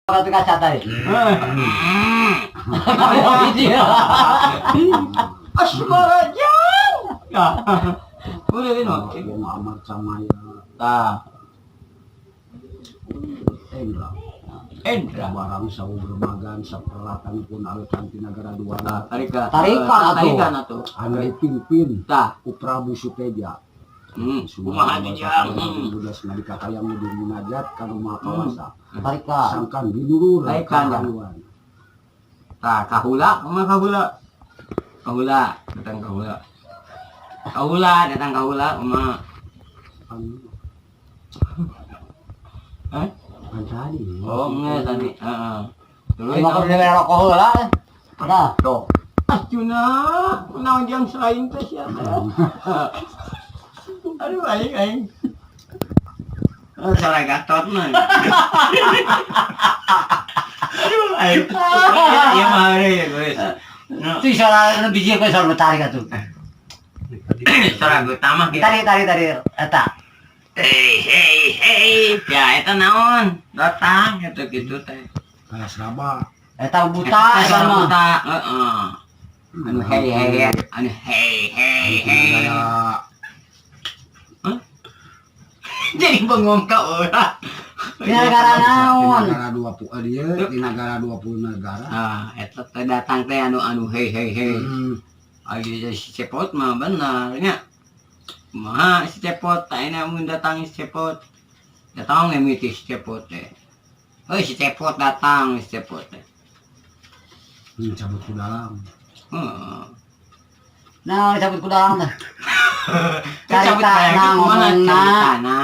Tapi kaca tadi. Asmara jang. Ya. Udah ini no. Wong Amar Camaya. Tah, Endra. Endra. Barang sawu bermagan saperlatan pun alutan ti nagara dua. Tah, tarikan. Tarikan atuh. Tarikan atuh. Anu dipimpin Tah. ku Prabu Suteja. Kumaha teh jang? Budas nalika kayang di munajat ka nu Maha Kawasa. Tarikan. Sangkan binulur Tarikan, ya. kahaluan. Tah, kahula, kumaha kahula? Kahula, datang kahula. Kahula, datang kahula, kumaha? Anu, Hah? kan tadi. Oh, enggak tadi. Heeh. Terus Lima kali diberi rokok heula. Nah, Tuh. Arjuna, naon jang selain teh siapa? Aduh, aing aing. Oh, salah gatot mah. Aduh, aing. Iya mah ya, guys. No. si salah nu biji ku salah tarik atuh. Salah gue tamah gitu. Tarik tarik tarik eta. Hei, hei, hei. Ya, eta naon? Datang gitu gitu teh. Kayak seraba. Eta buta Eta eta suara mah. buta, heeh. Anu hei hei hei, anu hei hei hei. Kayak Jadi bengong ka urang. Di negara naon? Di negara 20 dia di negara 20 negara. Ah, eta teh datang teh anu anu hei hei hei. Aya si Cepot mah bener nya. Kumaha si Cepot, tah mun datang si Cepot. Datang mimiti si Cepot teh. Heuh si Cepot datang si Cepot teh. Cabut ku dalam. Heeh. Nah, cabut ku dalam teh. Cabut Carita bayang na kumaha ngomongna. Ceritana.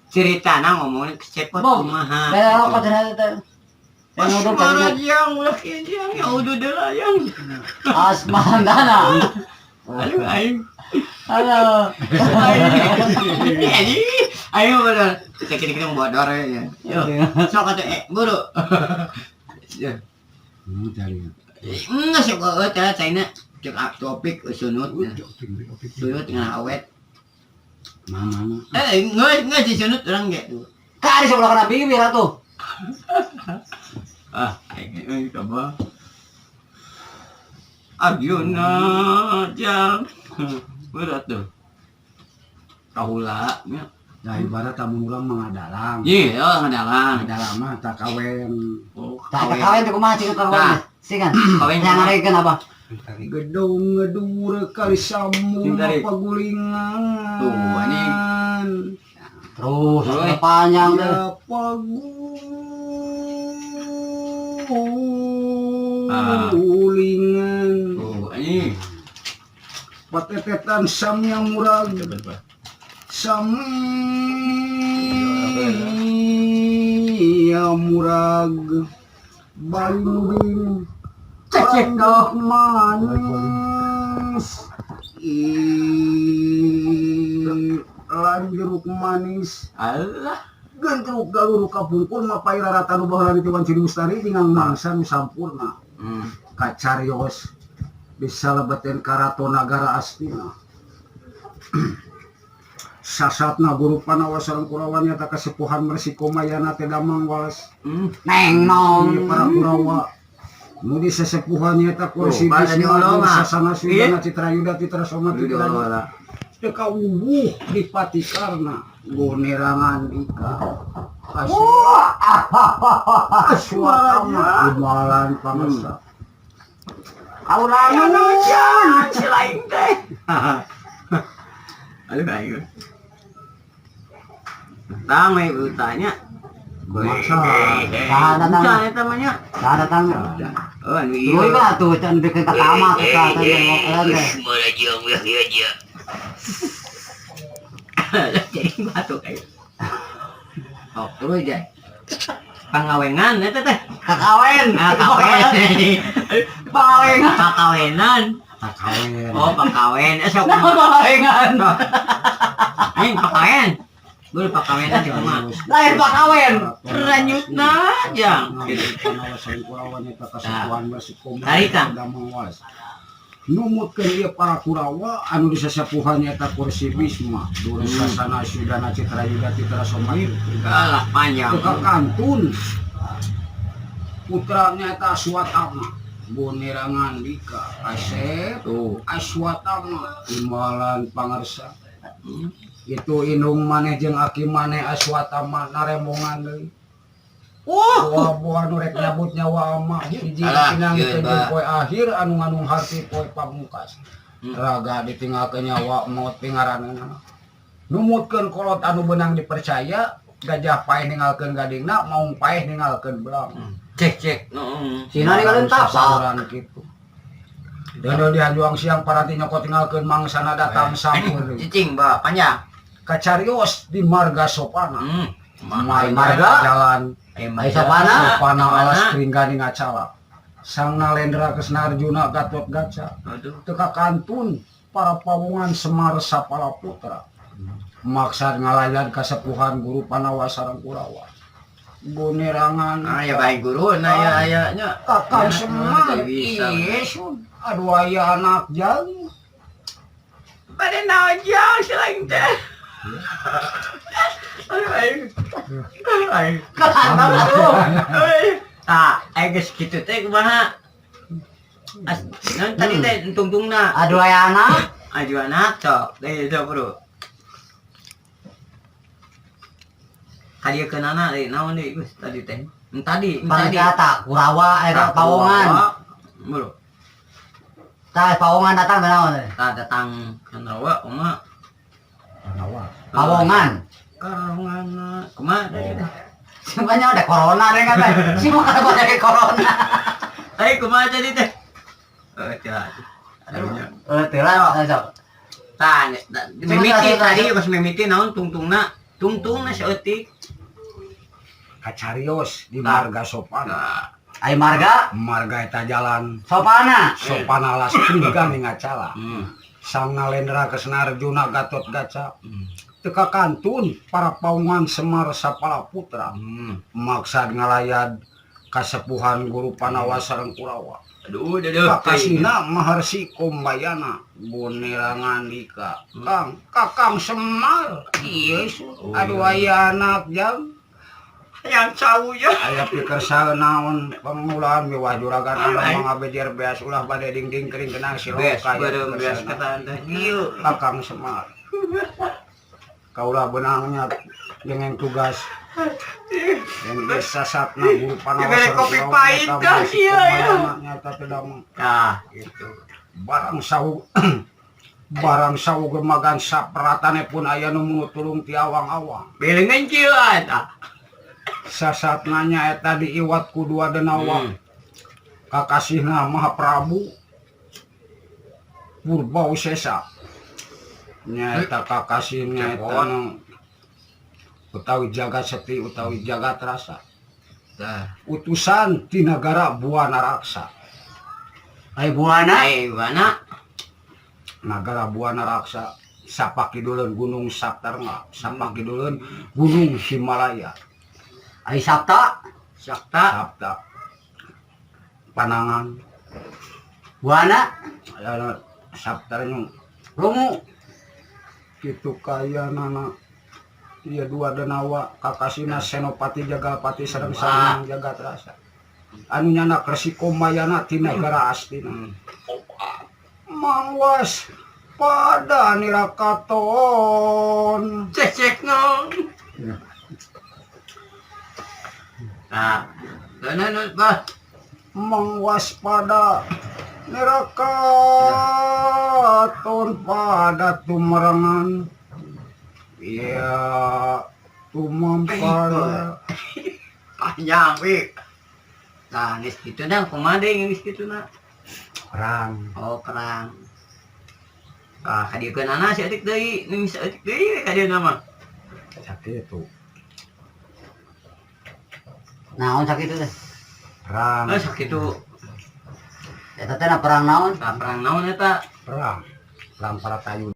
Ceritana ngomongna ke Cepot Bom. kumaha. Bere rokok cenah teh. Yang udah Asmara jang ulah kieu jang ya udah deui jang. Asmandana. Aduh aing. Aduh. Aing. Aing bener. Sakieu bodor ya. Yo. Sok atuh buru. Ya. Cari. Enggak sok eueuh teh caina cek topik sunut. Sunut ngan awet. Mana? Eh geus geus si sunut urang ge tuh. Kari sebelah kana bibir atuh. Ah, aing euy coba. Arjuna jang. Berat tuh. Kahula nya. Ya ibarat tamu urang mangadalang. Iya, oh ngadalang. Ngadalang mah tak kawen. Oh, Tah kawin teh kumaha cing kawin? Tah. Singan. Kawin Yang ngarekeun apa? Gedung ngedur kali sambung Sing tarik. pagulingan. Tuh, anjing. Terus Terus. panjang teh. Ya pagulingan. Tuh, anjing. Patetetan samya murag. Samya murag. Balimuding. Cek Cek manis. Ih, lan jeruk manis. Allah. Gentruk galur kapungkur mapai rarata nu baheula di Tiwan Ciri Mustari dengan mangsa nu sampurna. Kacarios bisa lebetin karaton nagara Astina. Sasatna guru Panawa sareng Kurawa nyata kasepuhan Mersi Komayana teh damang wales. Neng nong. Ieu para Kurawa nu di sesepuhan nyata kursi Tuh, pada Bisma diolo mah. Sasana Sudana Citra Yuda Citra Soma Citra Diolo. Teu kawubuh di Patikarna gonerangan ika. Aswatama kumalan pangesa. Kaulangan. Jangan si lain teh. Aduh aing. Tang we utanya. Masa Saha datang? Bukan eta mah nya. Saha datang? Oh, anu ieu. Tuluy ka atuh can bikin ka tamat eta teh ngomong teh. Jadi batuk aing. Oh, terus aja. Pangawengan eta teh. Kakawen. Ah, kawen. Pangawengan. Pakawenan. Takawen. Oh, pakawen. Eh, sok Nah, pangawengan. Aing pakawen. Beuh pakawenan di kumaha. Lain pakawen. Ranyutna jang. Tarik, Kang. Numutkeun ieu para Kurawa anu disesepuhan nyata kursi Bisma Dursasana Sudana Citra Yuda Citra Soma Alah panjang. teu kantun. Putranya eta Aswatama. Bonera ngandika Asep. Tuh. Aswatama imbalan pangersa. Itu indung maneh jeung aki maneh Aswatama naremongan deui. Buah-buah nu rek nyabut nyawa ama hiji. Alah, Pinang ieu, jeung Bah. poe akhir anu ngandung harti poe pamungkas. Raga ditinggalkeun nyawa maot pingaranna. Numutkeun kolot anu beunang dipercaya, gajah paeh ninggalkeun gadingna, maung paeh ninggalkeun belang. Cek cek. Heeh. Sina ninggalin tapak. Sasauran kitu. Deundeun dihanjuang siang paranti nyokot tinggalkeun mangsana datang sampeur. Cicing bah panjang. Kacarios di Marga Sopana. Ai marga? Jalan Eh, Ai Sopana? Sopana alas Pringgani ngacala. Sang Nalendra Kresna Arjuna Gatot Gaca. Aduh. Teka kantun para pawungan Semar Sapala Putra. Maksad ngalayan kasepuhan guru Panawa sareng Kurawa. Gunerangan Ah ya baik guru nah ya aya nya. Kakang Ya, Semar. bisa. Iya, sun. Aduh aya anak jang. Pada naon jang selain teh. Aduh aing. Aing. Kelantang atuh. Ah, aing geus kitu teh kumaha? As, naon tadi teh tungtungna. Aduh aya anak. Aju anak sok, deui sok bro. Kadieu anak deui naon deui Gus tadi teh? Tadi, tadi. Pangkata Kurawa era pawongan. Bro, Tah pawongan datang naon teh? tah datang Kandrawa kumaha? Panawa. Pawongan. Karongan kumaha tadi teh? Semuanya udah corona deh kan teh. Si mau kata dari corona. Eh kumaha tadi teh? Oh, tidak. Aduh. Eh, teu lah, sok. Tah, mimiti tadi pas mimiti naon tungtungna? Tungtungna saeutik. Kacarios di Marga Sopana. Nah, Ai marga Marga eta jalan Sopana. Sopana alas Pringgani ngacala. Sang Nalendra Kresna Arjuna Gatot Gaca. Teka kantun para paungan Semar Sapala Putra. Maksad ngalayad kasepuhan guru Panawa sareng Kurawa. Aduh, aduh. Kakasina Maharsi Kumbayana Bonera ngandika Kang Kakang Semar iya sun. Oh, Aduh aya anak jang. Yang sawu ya. Aya pikersa naon pangulaan miwah juragan anu Ay. mangabejer beas ulah bade dingding kering kenang sirok Beas kaya bareng beas pikersana. kata teh. Ieu. Kakang Semar kaulah benangnya dengan tugas yang desa satna guru Panawa Dibere sareng kopi Kurawa, pahit nyata kah, Maharsi iya, iya. Kumbayana, nyata teu mah. Tah, gitu. Barang sawu barang sawu gemagan saperatane pun aya nu tulung ti awang-awang. Belengan kieu ah. Sasatna nya eta diiwat ku dua denawa. Kakasihna Mahaprabu Purbawisesa nyaeta kakasihna eta Cepot. Nu utawi jagat seti utawi jagat rasa. Tah. Utusan ti nagara Buana Raksa. Ai buana. Ai mana? Nagara Buana Raksa sapakiduleun Gunung Saptarma, sapakiduleun Gunung Himalaya. Ai Sabta. Sakta. Sapta Panangan. Buana. Aya Sapta nu Rumu. Kitu kaya nana ieu dua denawa kakasina Senopati Jagalpati sareng Wah. Sang Jagat Rasa anu nyana Resi Komayana ti nagara Astina. Mangwas pada nirakaton. Cek cek no. Nah, nah, nah, bah. Mangwaspada nirakaton pada tumerengan iya tumampara. Panjang, wik. Nah, geus kitu dah, kumaha deui geus kitu na? Perang. Oh, perang. Ah, kadiekeun anak saeutik deui, ning saeutik deui ka dieu mah. Sakitu. Naon sakitu teh? Perang. Oh, sakitu. Eta teh na perang naon? Nah, perang naon eta? Perang perang para tayu.